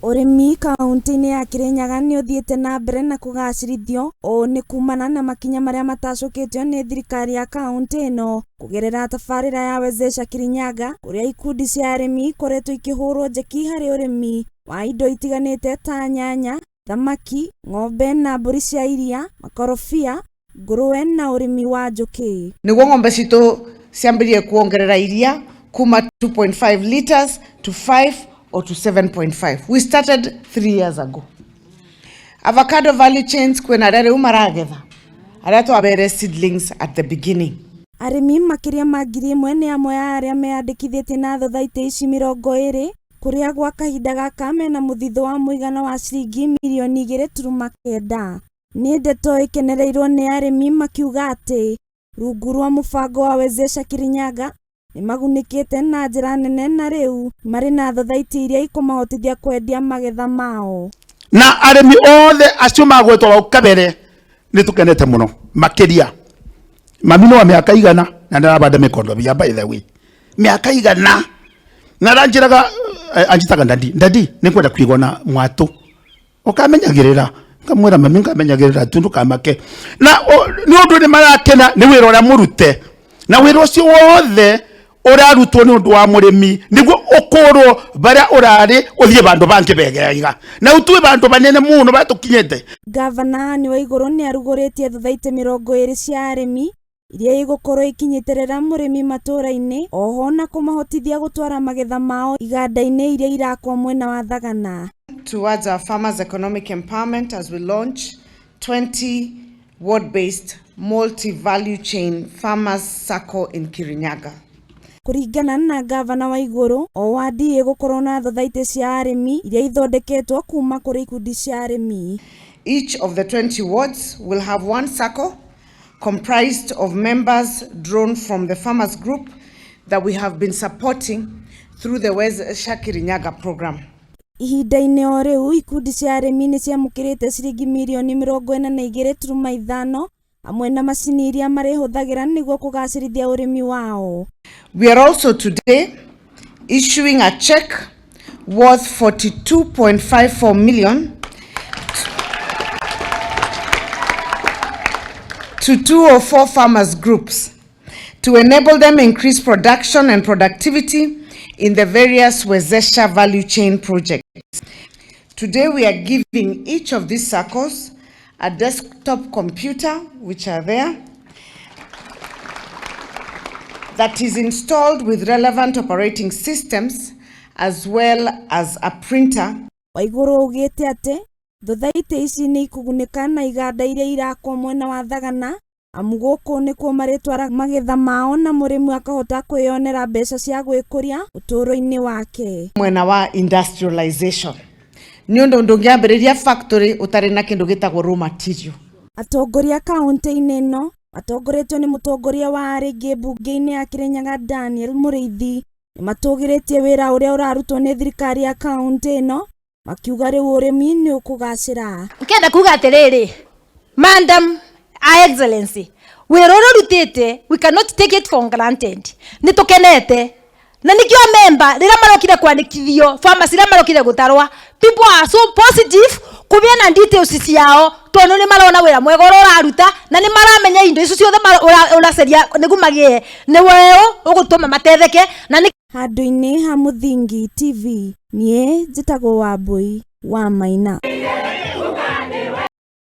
Ũrĩmi kaunti-inĩ ya Kirinyaga nĩ ũthiĩte na mbere na kũgacĩrithio, ũũ nĩ kumana na makinya marĩa matacũkĩtio nĩ thirikari ya kaunti ĩno kũgerera tabarĩra ya Wezesha Kirinyaga, kũrĩa ikundi cia arĩmi ikoretwo ikĩhũrwo njeki harĩ ũrĩmi wa indo itiganĩte ta nyanya, thamaki, ng'ombe na mbũri cia iria, makorobia, ngũrũwe na ũrĩmi wa njũkĩ. Niguo ng'ombe citũ ciambĩrĩrie kuongerera iria kuma 2.5 liters to 5 or to 7.5. We started 3 years ago. Avocado value chains kwĩna arĩa rĩu maragetha, arĩa twabere seedlings at the beginning. Arĩmi makĩria ma 1000 nĩ amwe a arĩa meyandĩkithĩtie na thothaitĩ ici 20 kũrĩa gwa kahinda gaka mena mũthithũ wa mũigana wa ciringi mirioni 2.9. Nĩ ndeto ĩkenereirwo nĩ arĩmi makiuga atĩ rungu rwa mũbango wa Wezesha Kirinyaga nĩ magunĩkĩte na njĩra nene na rĩu marĩ na thothaitĩ iria ikũmahotithia kwendia magetha mao. Na arĩmi othe acio magwetwo hau kabere nĩ tũkenete mũno makĩria. Mami no wa mĩaka igana na ndarabanda mĩkondobia, by the way, mĩaka igana na aranjĩraga, anjĩtaga ndadi, ndadi nĩ kwenda kũigwo na mwatũ ũkamenyagĩrĩra, ngamwĩra mami ngamenyagĩrĩra tu ndũkamake. Na nĩ ũndũ nĩ marakena nĩ wĩra ũrĩa mũrute, na wĩra ũcio wothe ũrarutwo nĩ ũndũ wa mũrĩmi nĩguo ũkũrwo barĩa ũrarĩ ũthiĩ bandũ bangĩ begeiga, na ũtue bandũ banene mũno batũkinyĩte. Gavana Anne Waigũrũ nĩ arugũrĩtie thothaitĩ 20 cia arĩmi iria igũkorwo ikinyitĩrĩra mũrĩmi matũũra-inĩ, oho na kũmahotithia gũtwara magetha mao iganda-inĩ iria irakwo mwena wa Thagana. Towards our farmers' economic empowerment as we launch 20 ward-based multi-value chain farmers SACCO in Kirinyaga. Kũringana na gavana Waigũrũ, o wadi ĩgũkorwo na thothaitĩ cia arĩmi iria ithondeketwo kuma kũrĩ ikundi cia arĩmi. Each of the 20 wards will have one SACCO comprised of members drawn from the farmers group that we have been supporting through the Wezesha Kirinyaga program. Ihinda-inĩ o rĩu ikundi cia arĩmi nĩ ciamũkĩrĩte ciringi mirioni 42.5 hamwe na macini iria marĩhũthagĩra nĩguo kũgacĩrithia ũrĩmi wao. We are also today issuing a check worth 42.54 million to 204 farmers groups to enable them increase production and productivity in the various Wezesha value chain projects. Today we are giving each of these circles a desktop computer, which are there, that is installed with relevant operating systems as well as a printer. Waigũrũ augĩte atĩ thothaitĩ ici nĩ ikũgunĩka na iganda iria irakwo mwena wa Thagana, amu gũkũ nĩkuo marĩtwara magetha mao na mũrĩmi akahota kwĩyonera mbeca cia gwĩkũria ũtũũro-inĩ wake. Mwena wa industrialization nĩ ũndũ ndũngĩambĩrĩria factory ũtarĩ na kĩndũ gĩtagwo raw material. Atongoria kaunti-inĩ ĩno matongoretio nĩ mũtongoria wa arĩngĩ mbunge-inĩ ya Kirinyaga Daniel Mũrĩithi nĩ matũgĩrĩtie wĩra ũrĩa ũrarutwo nĩ thirikari ya kaunti ĩno, makiuga rĩu ũrĩmi nĩ ũkũgacĩra. Nkenda kuga atĩrĩrĩ, Madam Her Excellency, wĩra ũrĩa ũrutĩte we cannot take it for granted. Nĩ tũkenete na nikio member rĩrĩa marokire kwandĩkithio pharmacy rĩrĩa marokire gũtarwa, people are so positive kũgĩa na details ciao tondũ nĩ marona wĩra mwega ũrĩa ũraruta na nĩ maramenya indo icio ciothe ũracaria nĩguo magĩe nĩ weũ ũgũtũma matetheke na nĩ Handũ-inĩ ha Mũthingi TV, niĩ njĩtagwo Wambui wa Maina.